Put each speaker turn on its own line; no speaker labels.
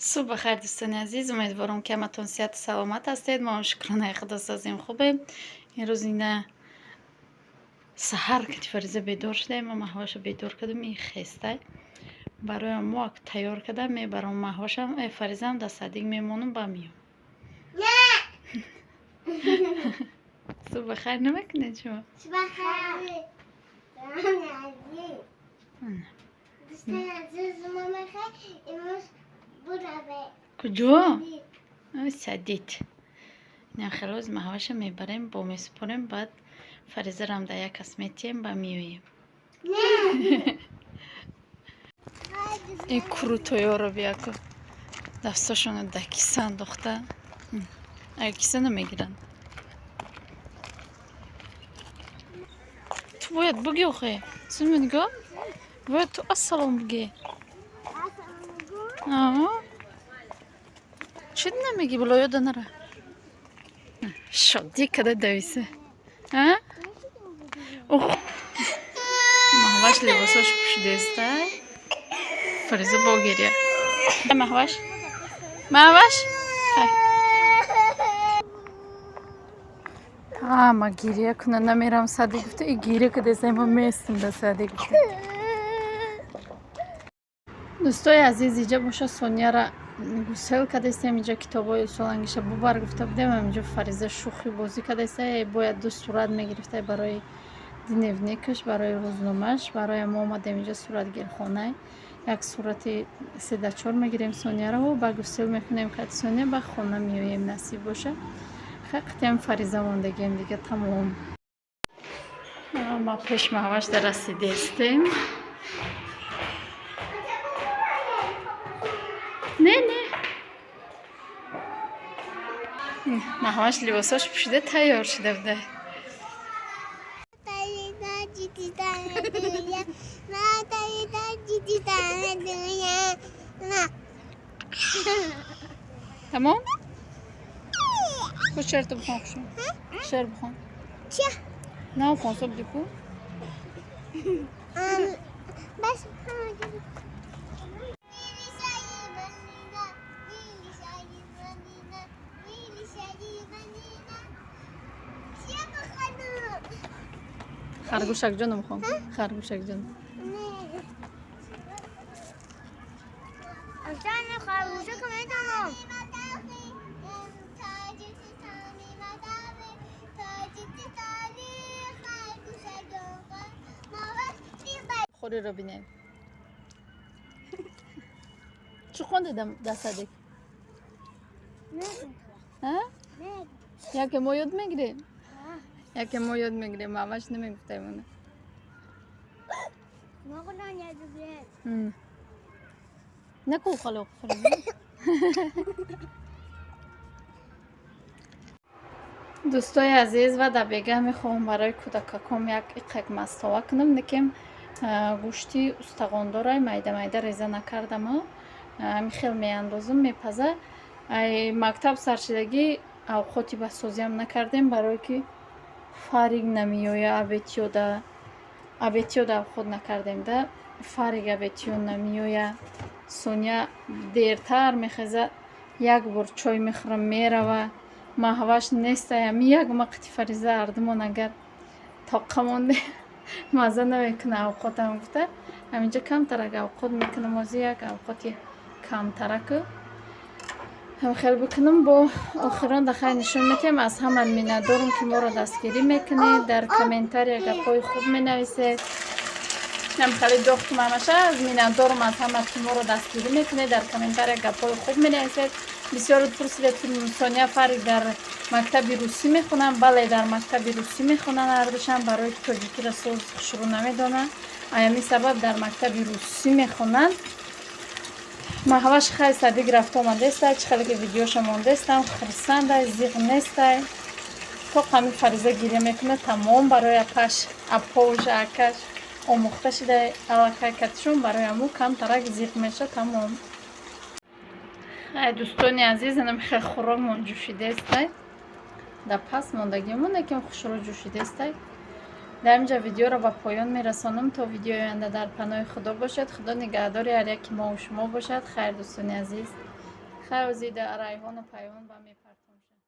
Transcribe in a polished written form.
Субҳ бахайр, дӯстони азиз. Умедворам, ки ҳаматон сиҳату саломат ҳастед. Мо ҳам, шукронаи Худо, созем, хубем. Имрӯз ина саҳар кати Фариза бедор шудаем. Ма Маҳваша бедор кардам, и хестай. Бароям мо тайёр кардам, мебарам Маҳвашам, Фаризам дар садик мемонам, ба миём. Субҳ бахайр намекунед шумо? Куҷо? Садит. Ина хелоз Маҳваша мебарем, бо месупорем, баъд Фаризарам дар як кас метиҳем, ба меоем. Ин крутоёро бияку, дастошонро дар киса андохта, агар киса намегиранд. Ту бояд бугӣ охе. Суми нигоҳ, бояд ту ассалом бугӣ. Чӣ намегӣ? Було ёда нара. Шодӣ када дависа. Маҳваш либосош пӯшидестай. Фариза бо гиря. Маҳваш, Маҳваш, ма гиря куна, намерам садик гуфта, и гиря кадесай, ма местам да садик гуфта. Дӯстои азиз, иҷа боша Сонияра гусел кадестем. Иҷа китобҳои солангиша бубар гуфта будем. Инҷо Фариза шӯхӣ бозӣ кадеста, бояд ду сурат мегирифта барои дневникаш, барои рӯзномааш. Барои мо омадем инҷа суратгирхона, як сурати седа чор мегирем Сонияраву ба гусел мекунем кати Сония, ба хона меоем, насиб боша. Хай, Фариза мондагием дига, тамом. Ма пеш Маҳваш дарасидестем. Не, не, Маҳваш либосош пӯшида, тайёр шуда буда. Тамом? Ку, шеърто бихон, хушу шеър бихон. На, хон, соб ку. Харгӯшак ҷоном, хон, харгӯшак ҷон. Хориро бинед. Чӣ хонди дар садик? Яке мо ёд мегирем, яке мо ёд мегирем. Мамаш намегуфтаем она. Наку халоқ. Дӯстои азиз, ва дар бегаҳ мехоҳам барои кӯдакаком як иқак мастова кунам. Лекин гӯшти устағондорай майда майда реза накардаму ҳамин хел меандозам, мепаза. Ай мактаб саршидагӣ авқоти басозиам накардем, барое ки фариг намеоя. Абетиёда, абетиёда авқот накардем да, фариг абетиё намеоя. Соня дертар мехеза, як бор чой мехӯра, мерава. Маҳваш нестай, ами як мақти Фариза ардумон агар тоқа монде, мазза намекуна авқотам гуфта, ҳаминҷа камтарак авқот мекунам. Ози як авқоти камтараку хел бикунам, бо охирон дахай нишон метиҳем. Аз ҳама миннатдорам, ки моро дастгирӣ мекунед, дар комментария гапҳои хуб менависед. Нам хеле дохтум ҳамаша. Аз миннатдорам аз ҳама, ки моро дастгирӣ мекунед, дар комментария гапҳои хуб менависед. Бисёр пурсидед, ки Сония, Фарик дар мактаби русӣ мехонанд. Бале, дар мактаби русӣ мехонанд ҳардушам, барои ки тоҷикиро соз хушрӯ намедонанд. Аями сабаб дар мактаби русӣ мехонанд. Маҳваш хай садик рафта омадестай, чӣ хеле ки видеоша мондестам, хурсандай, зиқ нестай. То қами Фариза гиря мекунад, тамом. Барои апаш, апоша, акаш омӯхта шида аллакай катишон, барои аму камтарак зиқ меша, тамом. Ай, дӯстони азиз, инам хел хӯрокмон ҷӯшидестай. Дар пас мондагимон, лекин хушрӯ ҷӯшидестай. Дар инҷа видеоро ба поён мерасонам. То видеои оянда дар паноҳи Худо бошед. Худо нигаҳдори ҳар яки мову шумо бошад. Хайр, дӯстони азиз. Хай, озида райҳону пайвон ба мепартомша.